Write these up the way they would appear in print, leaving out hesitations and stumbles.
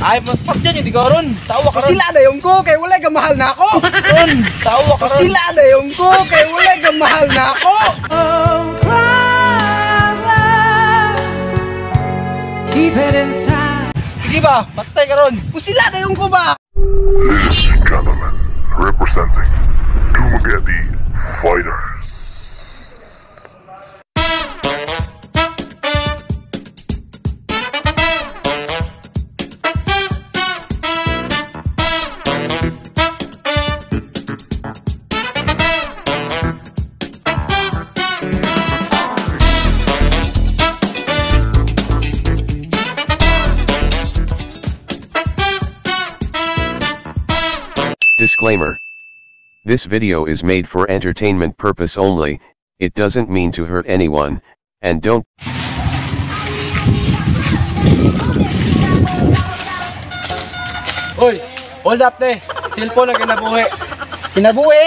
Ay, patyan yung ron. Tawa ka ron. Sila na yung ko kay wala ka mahal na ako. Ron, tawa ka ron. Sila na yung ko kay wala ka mahal na ako. Oh, cry, keep it inside. Sige ba, patay ka ron. Sila na yung ko ba? Ladies and gentlemen, representing Dumaguete Fighters. Disclaimer. This video is made for entertainment purpose only, it doesn't mean to hurt anyone, and don't Oy, hold up te. Cellphone na kinabuhi. Kinabuhi.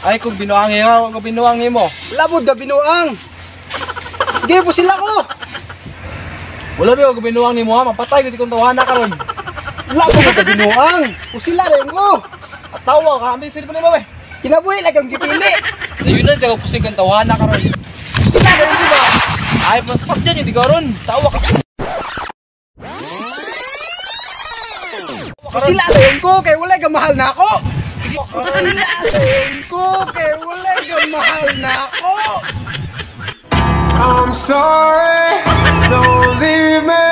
Ay, kung binuang nga, kung binuang nimo. Labod ka binuang. Sige po sila ko. Wala ba kung binuang nimo ha, mapatay gud kong tawana karon. Labod ka binuang. Sila na yung ko. At tawa ka, ambi cellphone nimo be. Kinabuhi lang ang gipili. Ayun na, jago pusig kang tawana karon. Sila na yung ko ba? Ay, patyan yung ron. Tawa ka. Sila na yung ko kay wala ka mahal na ako. Sige. Sila na yung ko kay wala ka mahal na ako. I'm sorry, don't leave me.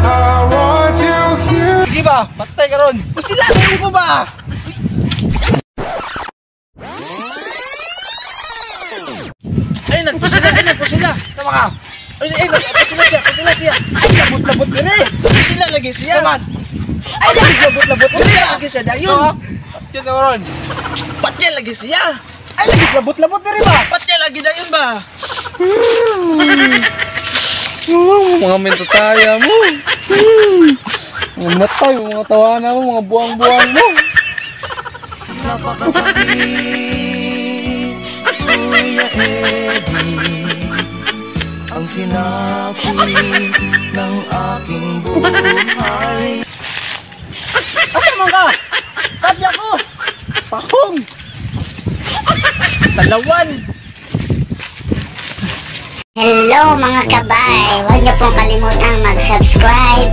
I want you here. Sige ba, patay ka ron. Sila na yung ko ba? Ay, nagpusila, ay, nagpusila. Tama ka. Ay, ay, nagpusila siya, pusila siya. Ay, labot-labot dire. Pusila lagi siya. Naman. Ay, labot-labot dire. Lagi siya dayon. Patyan ka ron. Patyan lagi siya. Ay, labot-labot dire ba? Patyan lagi dayon ba? Mga mentataya mo. Mga matay, mga tawana mo, mga buwang-buwang mo. Napakasakit, Kuya Eddie, ang sinapit ng aking buhay. Asa man ka? Kadya ko. Pakong. Talawan. Hello mga kabay! Huwag niyo pong kalimutang mag-subscribe,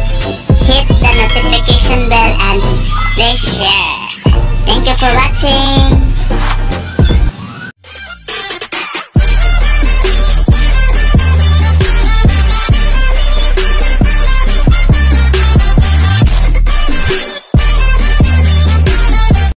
hit the notification bell, and please share. Thank you for watching!